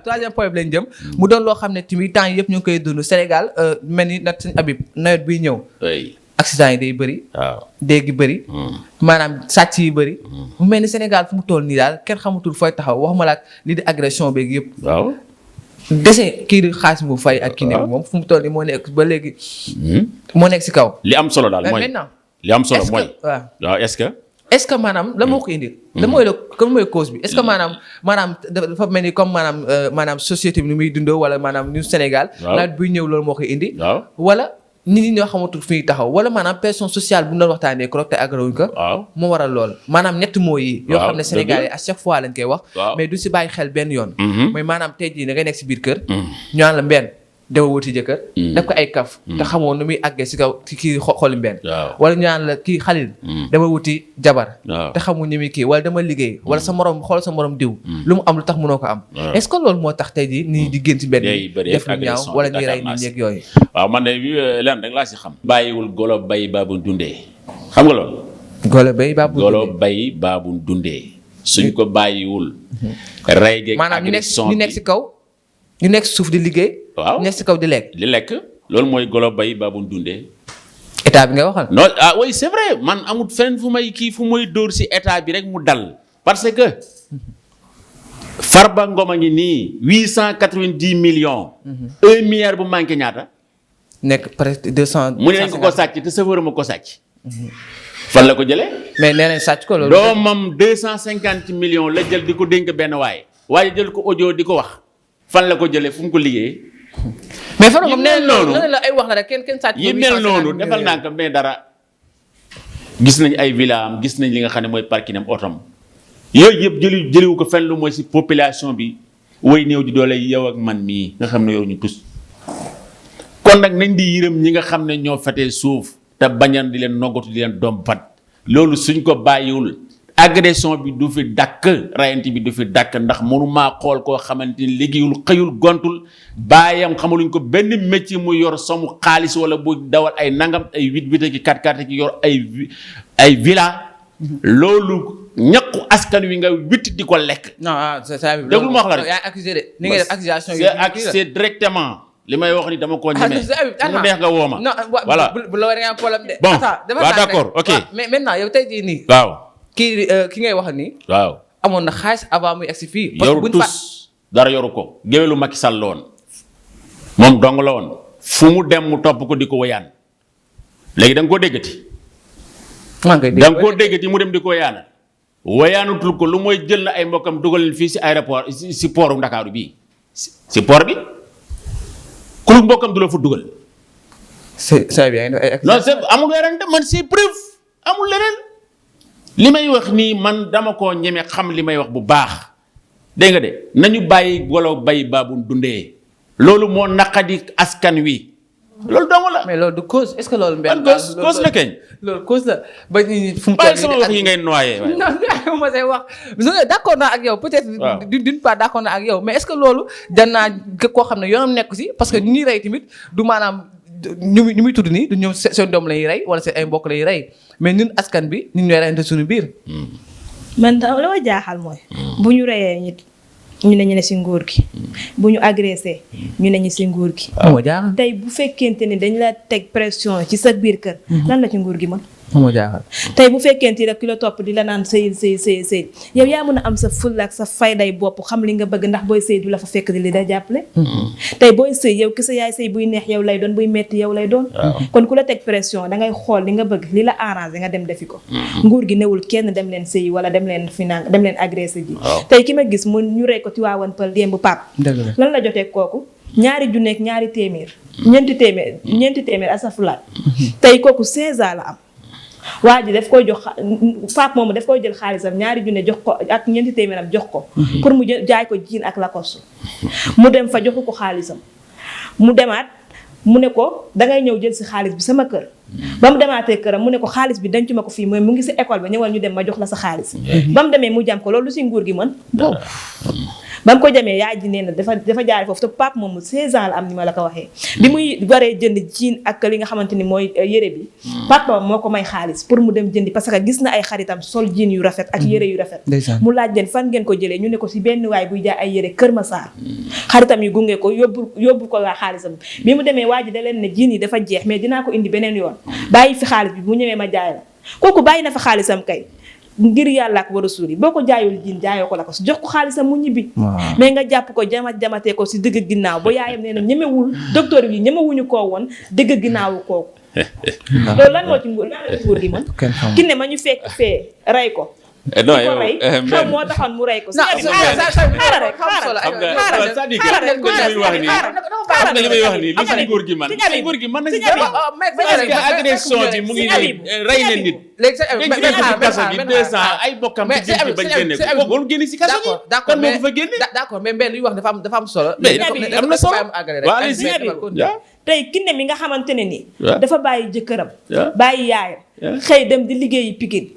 troisième point bi lañ jëm. mu doon loo xam ne tamit temps yëpp ñu ngi koy dund Sénégal mel ni nag sëñ Habib nawet biy ñëw. accident yi day bëri. waaw dégg bëri. maanaam sàcc yi bëri. mu mel ni Sénégal fu mu toll nii daal kenn xamatul fooy taxaw waxuma la ak lii di agression beeg yëpp. waaw. dese kii di xaalis bu fay ak kii ne moom fu mu toll nii moo nekk ba léegi. moo nekk si kaw. li am solo daal mooy maintenant. li am solo mooy. waaw est-ce que. est-ce que maanaam la moo ko indil. la mooy la comme mooy cause bi est-ce que maanaam dafa mel ni comme maanaam société bi ni muy dundoo wala maanaam ñu Sénégal. waaw nawet buy ñëw loolu moo koy indi. waaw wala nit ñi ñoo xamatul fi ñuy taxaw wala maanaam pression sociale bu ñu doon waxtaanee ko te agrawuñ ko. waaw moo waral lool maanaam ñetti moo yi. yoo xam ne Sénégal yi à chaque fois lañ koy wax. waaw mais du si bàyyi xel benn yoon. mooy maanaam tey jii da ngay nekk si biir kër. ñu naan la mbenn dama wuti jëkkër. def ko ay kaf. te xamoo nu muy àggee si kaw kii xooli mbenn. wala ñu naan la kii xalil. dama wuti jabar. te xamu ni muy kii wala dama liggéey wala sa morom xool sa morom diw. lu mu am lu tax mënoo ko am. est-ce que loolu moo tax tey jii nii di génn si benn def lu ñaaw wala ñuy rey nit ñeeg yooyu. waaw man de lenn rek laa si xam. bàyyiwul golo bay baabu dundee xam nga loolu. golo bay baabu dundee suñ ko bàyyiwul. rey geeg agression ñu nekk si kaw. ñu nekk suuf di liggéey. waaw nekk si kaw di lekk. loolu mooy golo bay baabu dundee. état bi nga waxal. non oui c'est vrai man amut feneen fu may dóor si état bi rek mu dal. parce que Farba Ngom a ngi nii 890 millions. 1 milliard bu manqué ñaata. nekk presque 200. mu ne ko sàcc te chauffeur ma ko sàcc. fan la ko jëlee. mais nee nañ sàcc ko loolu. doomam 250 millions la jël di ko dénk benn waaye jël ko audio di ko wax. fan la ko jëlee fu mu ko liggéeyee. mais Farba Ngom nee na la ay wax la rek kenn sàcc. yi mel noonu defal naa ko mais dara. gis nañ ay villa am gis nañ li nga xam ne mooy parking am otom yooyu yëpp jëliwu ko fenn lu mooy si population bi way néew di doole yow ak man mii nga xam ne yoruñu tus. kon nag nañ di yërëm ñi nga xam ne ñoo fetee suuf te bañan di leen noggatu di leen dompat loolu suñ ko bàyyiwul. agression bi du fi dakk rayante bi du fi dakk ndax mënumaa xool koo xamante ni liggéeyul xëyul gontul baayam xamaluñ ko benn métier mu yor somu xaalis wala bu dawal ay nangam ay 8x8 ki 4x4 ki yor ay villa loolu ñaqu askan wi nga witt di ko lekk. non c'est déglu ma wax la rek yaa accusé de ni ngay def accusation c'est accusé directement li may wax ni dama koo ñemee mu neex nga woo ma. voilà bu la war a problème de. bon waaw d'accord ok mais maintenant yow tey jii nii. waaw. ki ngay wax nii. waaw amoon na xaalis avant muy egsi fii. yoru tus dara yoru ko géwélu Macky Sall la woon moom dong la woon fu mu dem mu topp ko di ko wayaan léegi da nga koo déggati. da nga koo déggati mu dem di ko wayaanal wayaanutul ko lu mooy jël na ay mbokkam dugal leen fii si aéroport si portu Ndakaaru bii si port bi ku mbokkam du la fa dugal. c'est bien. non c'est amul werante man c'est preuve amul leneen. li may wax nii man dama koo ñeme xam li may wax bu baax dégg nga de nañu bàyyi golo bay baabu dundee loolu moo naqadi askan wi loolu dong la. mais loolu du cause est-ce que loolu. benn cause la keñ. loolu cause la ba ñu fu mu toll sama wax yi ngay noyé. non ma say wax d'accord naa ak yow peut-être. d'une part d'accord naa ak yow mais est-ce que loolu danaa koo xam ne yoonam nekku si parce que ñi rey tamit du maanaam. ñu muy tudd nii du ñëw seen doom la ñuy rey wala seen ay mbokk la ñuy rey mais ñun askan bi ñun ñooy reyante suñu biir. man daal la ma jaaxal mooy. bu ñu reyee nit ñu ne ñu ne si nguur gi. bu ñu agressé ñu ne ñu si nguur gi. moo jaaxal tey bu fekkente ni dañ la teg pression ci sa biir kër. lan la ci nguur gi mën. moo jaaxal tey bu fekkente rek ki la topp di la naan sëy yow yaa mën a am sa fulla ak sa fayday bopp xam li nga bëgg ndax booy sëy du la fa fekk di li da jàppale. tey booy sëy yow ki sa yaay sëy buy neex yow lay doon buy metti yow lay doon. kon ku la teg pression da ngay xool li nga bëgg li la arrangé nga dem defi ko. nguur gi newul kenn dem leen sëy wala dem leen finance dem leen agressé ji. tey ki ma gis mu ñu rey ko Tivaouane Peulh démb Pape. lan la jotee kooku ñaari junne ak ñaari téeméer. ñeenti téeméer asafulaat. tey kooku 16 ans la am. waa ji daf koy jox Pape moomu daf koy jël xaalisam ñaari junne jox ko ak ñeenti téeméeram jox ko. pour mu jaay ko jiin ak lakosu. mu dem fa joxu ko xaalisam. mu demaat mu ne ko dangay ñëw jël si xaalis bi sama kër. ba mu demaatee këram mu ne ko xaalis bi denc ma ko fii mooy mu ngi si école ba ñëwal ñu dem ma jox la sa xaalis. ba mu demee mu jam ko loolu si nguur gi mën. ba mu ko jamee yaay ji nee na dafa jaare foofu te pap moom 16 ans la am ni ma la ko waxee bi muy waree jënd jiin ak li nga xamante ni mooy yére bi papa moo ko may xaalis pour mu dem jëndi parce que gis na ay xaritam sol jiin yu rafet ak yére yu rafet mu laaj leen fan ngeen ko jëlee ñu ne ko si benn waay buy jaay ay yére Kër Massar xaritam yi gunge ko yóbbu ko waa xaalisam bi mu demee waa ji da leen ne jiin yi dafa jeex mais dinaa ko indi beneen yoon bàyyi fi xaalis bi bu ñëwee ma jaay la kooku bàyyi na fa xaalisam kay ngir yàlla ak war a suuri boo ko jaayul jiin jaayoo ko la ko si jox ko xaalisam mu ñibbi mais nga jàpp ko jamatee ko si dëgg ginnaaw ba yaayam nee na ñemewul docteur yi ñemewuñu koo woon dëgg ginnaawu kooku loolu lan moo ci nguur gi man ki ne ma ñu fekk fee rey ko non yow xam moo taxoon mu rey ko xaaral rek xam nga li may wax nii li si nguur gi man si nguur gi man na si dara parce que agression bi mu ngi nii rey na nit léegi kaso gi 200 ay bokkam ci jël bi bañ génne ko boobu génne si kaso gi kon moo ko fa génne d'accord mais mbel luy wax dafa am solo am na solo waaw tey Kiné mi nga xamante ne nii dafa bàyyi jëkkëram bàyyi yaayam xëy dem di liggéeyi Pikine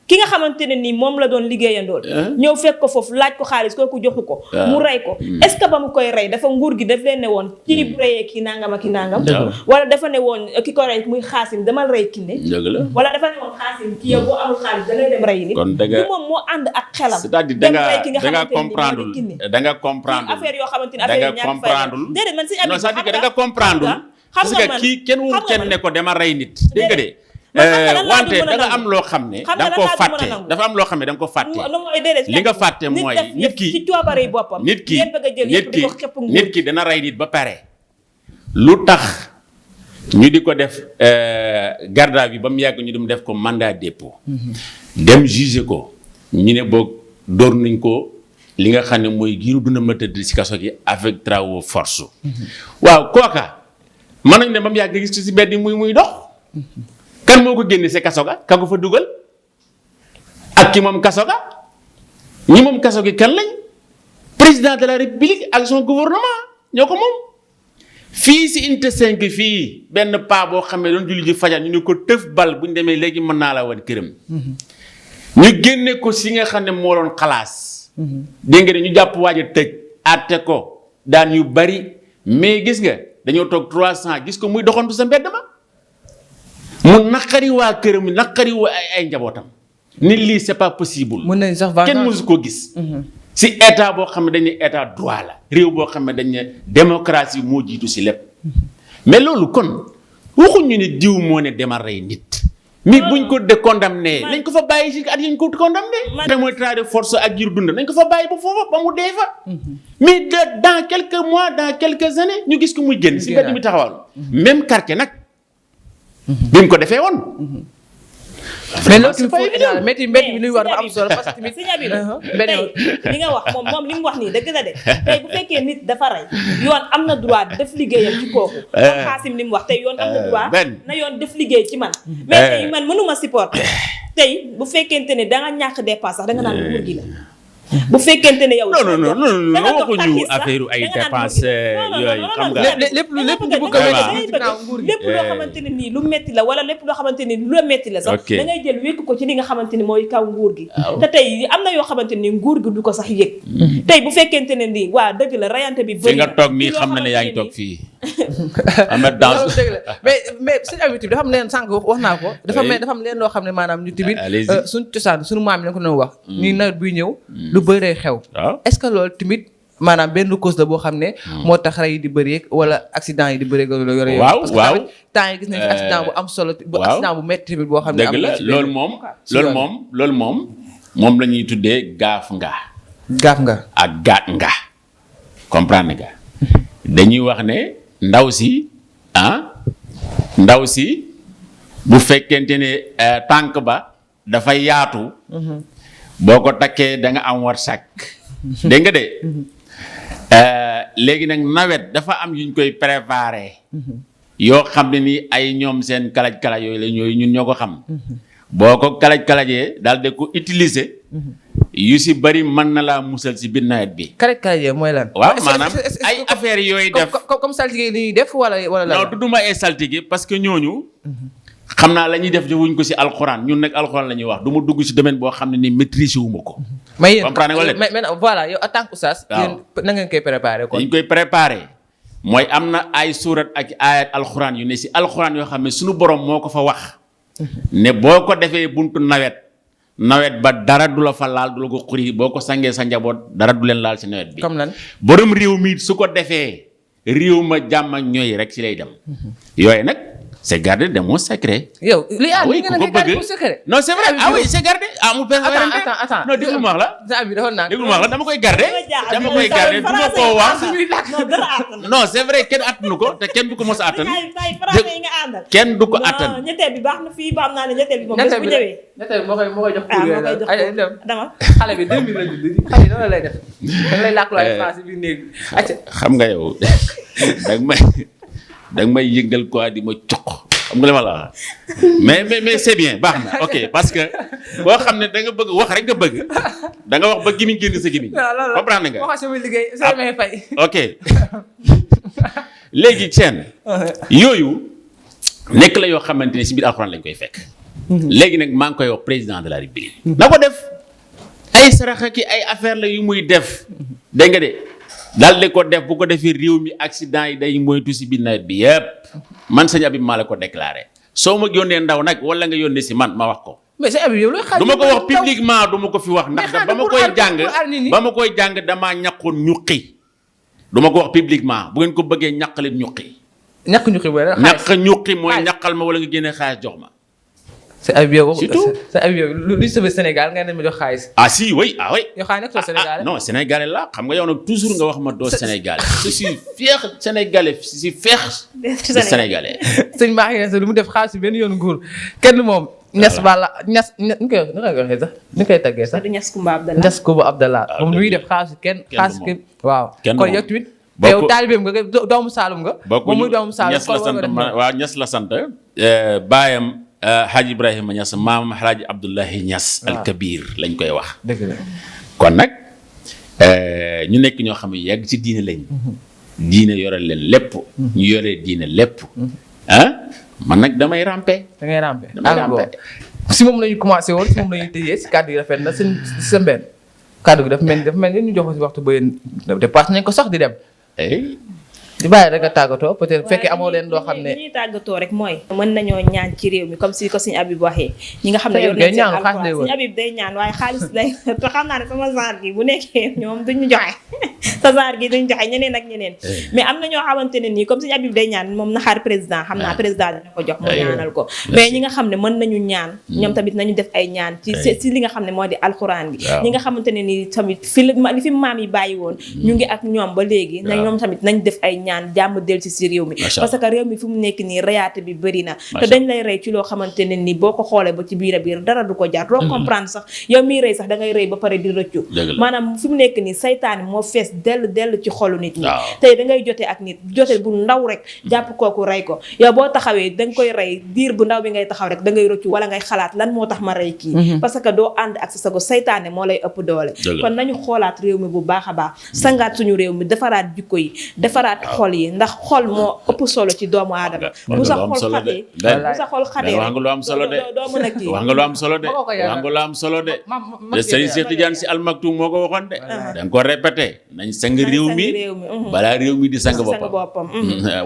ki nga xamante ne nii moom la doon liggéeyandool ñëw fekk ko foofu laaj ko xaalis kooku joxu ko mu rey ko est-ce que ba mu koy rey dafa nguur gi daf leen ne woon kii bu reyee kii nangam ak ki nangam wala dafa ne woon ki ko rey muy Xaasim damal rey Kiné wala dafa ne woon Xaasim ki yow boo amul xaalis da ngay dem rey nit du moom moo ànd ak xelam c'est-à-dire dem rey ki nga xamante da nga comprendre affaire yoo xamante ne affaire yi ñàkk fay déedéet man si non c'est-à-dire que da nga comprendre parce que kii kenn wu kenn ne ko dama rey nit dégg nga de wante da nga am loo xam ne da nga koo fàtte dafa am loo xam ne da nga ko fàtte li nga fàtte mooy nit ki ci coobare boppam nit ki dana rey nit ba pare lu tax ñu di ko def garde à vue ba mu yàgg ñu dem def ko mandat dépôt dem juger ko ñu ne boog dóor nañ ko li nga xam ne mooy giiru duna ma tëdd si kaso gi avec travaux force waaw kooka mën nañu ne ba mu yàgg gis ko si mbedd muy dox kan moo ko génne si kaso ga ka ko fa dugal ak ki moom kaso ga ñi moom kaso gi kan lañ président de la république ak son gouvernement ñoo ko moom fii si unité 5 fii benn paa boo xam ne doon julli ji fajar ñu ne ko tëf bal bu ñu demee léegi mën naa la wan këram ñu génne ko si nga xam ne moo doon xalaas dégg nga ñu jàpp waaj a tëj àtte ko daan yu bari mais gis nga dañoo toog 300 gis ko muy doxantu sa mbedd ma mu naqari waa këram naqari waa ay njabootam ni lii c'est pas possible. mën nañ sax kenn mësu ko gis. si état boo xam ne dañ ne état droit la réew boo xam ne dañ ne démocratie moo jiitu si lépp mais loolu kon waxuñu ne diw moo ne demal rey nit. mais buñ ko de condamné nañ ko fa bàyyi si at yañ ko condamné. te mooy travail de force ak jir dund nañ ko fa bàyyi ba foofa ba mu dee fa. mais dans quelques mois dans quelques années ñu gis ko muy génn si mbedd mi taxawal. même quartier nag. bi mu ko defee woon. mais loolu tamit mbedd bi luy war dafa am solo parce que tamit tey li nga wax moom li mu wax nii dëgg la de tey bu fekkee nit dafa rey yoon am na droit def liggéeyam ci kooku. comme Xaasim li mu wax tey yoon am na droit na yoon def liggéey ci man. mais tey man mënuma supporter tey bu fekkente ne da nga ñàkk dépense sax da nga naan nguur gi la. bu fekkente ne yow. non waxuñu affaire ay dépense yooyu xam nga. lépp lu lépp loo xamante ne nii lu metti la wala lépp loo xamante ni lu la metti la sax. da ngay jël wékk ko ci li nga xamante ni mooy kaw nguur gi. te tey am na yoo xamante ni nguur gi du ko sax yëg. tey bu fekkente ne nii waa dëgg la rayante bi. bëri na fi nga toog nii xam na ne yaa ngi toog fii. am na dans mais sëñ Habib dafa am leen sànq wax naa ko. dafa am leen loo xam ne maanaam ñu tamit suñu cosaan suñu maam yi la ko doon wax. nii nawet buy ñëw lu bëree xew. est-ce que loolu tamit maanaam benn cause la boo xam ne. moo tax rey yi di bëri wala accident yi di bëri loolu yore. waaw waaw temps yi gis nañ fi accident bu am solo. bu accident bu métti tamit boo xam ne. dëgg la loolu moom la ñuy tuddee gaaf nga. gaaf nga ak gaat nga comprendre nga dañuy wax ne ndaw si bu fekkente ne tànk ba dafa yaatu. boo ko takkee da nga am war sàkk dégg nga de léegi nag nawet dafa am yuñ koy préparer yoo xam ne ni ay ñoom seen kalaj-kalaj yooyu la ñooyu ñun ñoo ko xam boo ko kalaj-kalajee daal de ko utiliser yu si bari mën na laa musal si biir nawet bi. kalaj-kalajee mooy lan. waaw maanaam ay affaires yooyu def comme saltige li ñuy def wala non tudduma ay saltige parce que ñooñu xam naa la ñuy def wuñ ko si alxuraan ñun nag alxuraan la ñuy wax du ma dugg si domaine boo xam ne ni maîtrise wu ma ko mais yéen comprendre nga mais voilà yow en tant que oustaz. yéen na ngeen koy préparé kon. dañ koy préparé mooy am na ay suurat ak ayat alxuraan yu ne si alxuraan yoo xam ne suñu borom moo ko fa wax. ne boo ko defee buntu nawet ba dara du la fa laal du la ko xuri boo ko sangee sa njaboot dara du leen laal si nawet bi. comme lan borom réew mi su ko defee réew ma jàmm ak ñooy rek si lay dem. yooyu nag c'est gardé de mon secret. yow li oui ku ko bëgg non c'est vrai ah oui c'est gardé amul benn attends non déglu ma wax la. saa bi dafa naan déglu ma wax la dama koy garder du ma ko wax non c'est vrai kenn attanu ko te kenn du ko mos a attan kenn du ko attan. ñetteel bi baax na fii ba am naa ne ñetteel bi moom bés bu ñëwee. ñetteel bi moo koy jox moo koy jox ay dem dama xale bi 2000 la judd xale yi noonu lay def da lay làkk ay français bi néeg xam nga yow danga may yëngal quoi di ma coq xam nga li ma la wax mais c'est bien baax na ok parce que boo xam ne da nga bëgg wax rek nga bëgg da nga wax ba gimiñ génn sa gimiñ comprendre nga wax sama liggéey sama may fay ok léegi seen yooyu nekk la yoo xamante ne si biir alxuraan lañ koy fekk léegi nag maa ngi koy wax président de la république na ko def ay saraxa ki ay affaire la yu muy def dégg nga de daal di ko def bu ko defee réew mi accident yi day moytu si biir nawet bi yëpp man sëñ Habib maa la ko déclaré soo ma yónnee ndaw nag wala nga yónnee si man ma wax ko. mais sëñ Habib yow looy xaar du ma ko wax publiquement du ma ko fi wax ndax ba ma koy jàng damaa ñàkkoon ñuqi du ma ko wax publiquement bu ngeen ko bëggee ñàqaleen ñuqi. ñàkk ñuqi mooy lan ñàq ñuqi mooy ñàqal ma wala nga génnee xaalis jox ma. sëñ Habib yow surtout sëñ Habib yow lu sauvé Sénégal nga ne ma jox xaalis. ah si oui ah oui. yow xaalis nag soo Sénégalais. non Sénégalais la xam nga yow nag toujours nga wax ma doo Sénégalais. je suis fier Sénégalais je suis fier Sénégalais. sëñ Mahi Niass lu mu def xaalis benn yoon nguur kenn moom. Niass Balla Niass ni koy waxee sax ni koy taggee sax. Niass Koumba Abdallah. Niass Koumba Abdallah moom luy def xaalis kenn xaalis kenn waaw. kon yow tamit yow taalibeem nga doomu Saalum nga. moom muy doomu Saalum waaw Niass la sant baayam Hadj Ibrahima Niass maam Hadj Abdoulahi Niass. al Kabir lañ koy wax. dëgg la kon nag ñu nekk ñoo xam ne yàgg ci diine lañ. diine yore leen lépp. ñu yore diine lépp. man nag damay rampe. da ngay rampe si moom la ñu commencé woon si moom la ñuy tëjee si kàddu yi rafet na sa mbenn kàddu gi dafa mel ni ñu jox ko si waxtu ba yéen dépassé nañ ko sax di dem. di bàyyi rek a tàggatoo peut-être fekkee amoo leen loo xam ne. li ñuy tàggatoo rek mooy. mën nañoo ñaan ci réew mi comme si ko Sëñ Habib waxee. ñi nga xam ne yor nañ seen alxuraan Sëñ Habib day ñaan waaye xaalis lay te xam naa ne sama genre gi bu nekkee ñoom duñu joxe sa genre gi duñu joxe ñeneen ak ñeneen. mais am na ñoo xamante ne nii comme Sëñ Habib day ñaan moom na xaar président xam naa président dina ko jox mu ñaanal ko. mais ñi nga xam ne mën nañu ñaan. ñoom tamit nañu def ay ñaan ci li nga xam ne moo di alxuraan gi. ñi nga xamante ne nii tamit li fi maam yi bàyyi woon ñu ngi ak ñoom ba léegi na ñoom tamit nañ def ay ñaan jàmm del ci réew mi parce que réew mi fi mu nekk nii reyaate bi bëri na te dañ lay rey ci loo xamante ne ni boo ko xoolee ba ci biir a biir dara du ko jar doo comprendre sax yow miy rey sax da ngay rey ba pare di rëccu maanaam fi mu nekk nii saytaane moo fees dell ci xolu nit ñi tey da ngay jote ak nit jote bu ndaw rek jàpp kooku rey ko yow boo taxawee da nga koy rey diir bu ndaw bi ngay taxaw rek da ngay rëccu wala ngay xalaat lan moo tax ma rey kii parce que doo ànd ak sa sago saytaane moo lay ëpp doole kon nañu xoolaat réew mi bu baax a baax sangaat suñu réew mi defaraat jikko yi defaraat xol yi ndax xol moo ëpp solo ci doomu aadama bu sa xol xatee wax nga lu am solo de doo mën a kii wax nga lu am solo de wax nga lu am solo de Serigne Cheikh Tidiane Sy Al Maktoum moo ko waxoon de da nga ko répété nañ sang réew mi balaa réew mi di sang boppam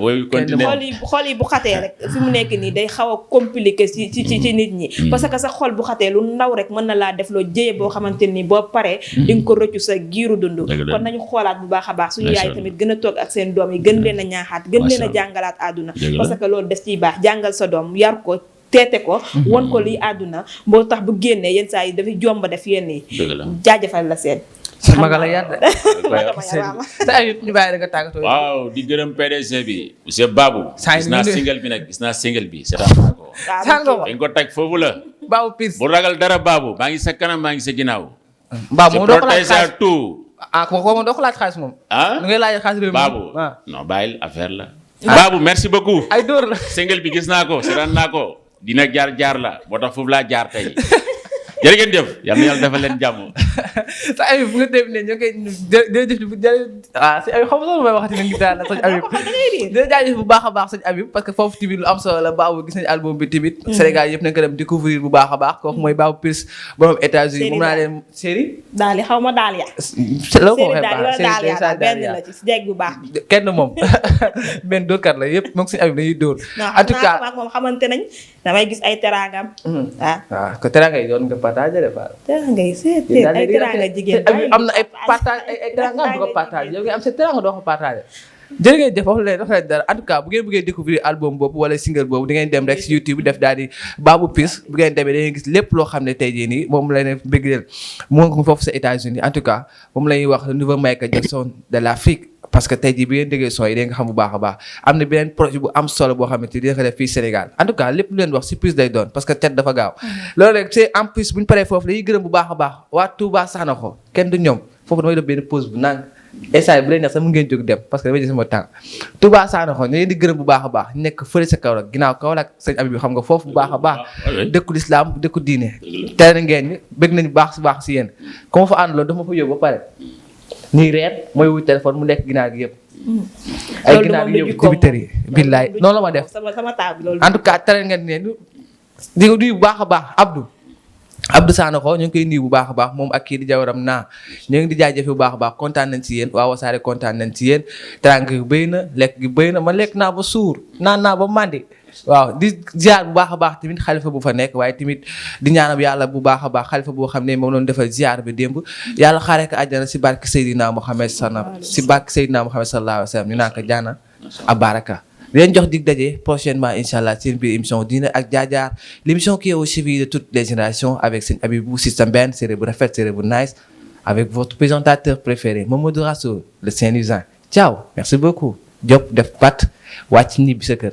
wooyu continuer xol yi bu xatee rek fi mu nekk nii day xaw a compliqué ci nit ñi parce que sa xol bu xatee lu ndaw rek mën na laa def loo jëye boo xamante ni boo paree di nga ko rëccu sa giiru dund kon nañu xoolaat bu baax a baax suñu yaay tamit gën a toog ak seen doom yi gën leen a ñaaxaat gën leen a jàngalaat àdduna parce que loolu def ciy baax jàngal sa doom yar ko teete ko won ko lii àdduna boo tax bu génnee yenn saa yi dafay jomba def yenn yi jaajëfal la seen maga la yar de sa ayib ñu bàyyi rek nga tàggatoo waaw di gërëm PDG bi monsieur Babou gis naa single bi seetaan naa ko dañ ko teg foofu la Babou Pire bu ragal dara Babou maa ngi sa kanam maa ngi sa ginnaaw Babou moom doo ko laaj xaalis tout moom doo ko laaj xaalis moom nu ngay laaj xaalis réew mi Babou non bàyyil affaire la Babou merci beaucoup ay dóor la single bi gis naa ko seetaan naa ko dina jaar la moo tax foofu laa jaar tey jërë ngeen jëf yal na yàlla defal leen jàmm sa Habib bu nga dem ne ñoo koy jërëjëf si Habib xam nga loolu may waxati na ngi daal sëñ Habib dina jaajëf bu baax a baax sëñ Habib parce que foofu tamit lu am solo la Babou gis nañu album bi tamit Sénégal yëpp nañ ko dem découvrir bu baax a baax kooku mooy Babou Pires borom États-Unis moom naa leen série daal yi xaw ma daal ya loo ko waxee daal baax daal ya benn la ci jeeg bu baax bi kenn moom benn dóorkat la yëpp moom sëñ Habib dañuy dóor en tout cas moom xamante nañ damay gis ay teraangam waaw ko teranga yi doon nga partagé de Fall teranga yi seet ay teranga jigéen am na ay partage ay teranga am du ko partagé yow nga am sa teranga doo ko partagé jërë ngeen jëf wax leen dara en tout cas bu ngeen bëggee découvrir album boobu wala single boobu di ngeen dem rek si YouTube def daal di Babou Pires bu ngeen demee da ngeen gis lépp loo xam ne tey jii nii moom la ne bëgg leen moo ngi foofu sa États-Unis en tout cas moom la ñuy wax le nouveau Michael Jackson de l'Afrique parce que tey jii bi ngeen déggee son yi da nga xam bu baax a baax am na beneen projet bu am solo boo xamante ni dina ko def fii Sénégal en tout cas lépp lu leen wax surprise lay doon parce que tet dafa gaaw loolu rek c'est en plus bu ñu paree foofu dañuy gërëm bu baax a baax waa Touba Sanokho kenn du ñoom foofu damay def benn pause bu nang essay bu leen neex sax mu ngeen jóg dem parce que damay jël sama temps Touba Sanokho ñu leen di gërëm bu baax a baax nekk fële sa Kaolack ginnaaw Kaolack sëñ Habib bi xam nga foofu bu baax a baax dëkku lislaam dëkku diine tere na ngeen ni bëgg nañu baax si yéen comme fa àndaloon dafa ma fa yóbbu ba pare nii reer mooy wuy téléphone mu lekk ginaar gi yëpp ay ginaar gi yëpp dibiteri yi billaay noonu la ma def sama taab loolu en tout cas tere ngeen ne di ko nuyu bu baax a baax Abdou Sanokho ñu ngi koy nuyu bu baax a baax moom ak kii di jawaram naa ñu ngi di jaajëfe bu baax a baax kontaan nañ ci yéen waa Wassare kontaan nañ ci yéen teranga gi bëy na lekk gi bëy na ma lekk naa ba suur naan naa ba mandi waaw di ziar bu baax a baax tamit xalifa bu fa nekk waaye tamit di ñaanal yàlla bu baax a baax xalifa boo xam ne moom loon defal ziar bi démb yàlla xaaree ko àjjana si barke Seydina Mohamed sallallahu alayhi wa sallam ñu naan ko jaana abaraka di leen jox dig daje prochainement inchallah seen biir émission Diine ak Jaar-Jaar l'émission qui est au chevet de toutes les générations avec seen Habibou System Ben série bu rafet série bu nice avec votre présentateur préféré Mamadou Rassoul le Saint-Louisien ciao merci beaucoup Diop def pat wàcc ñibbi sa kër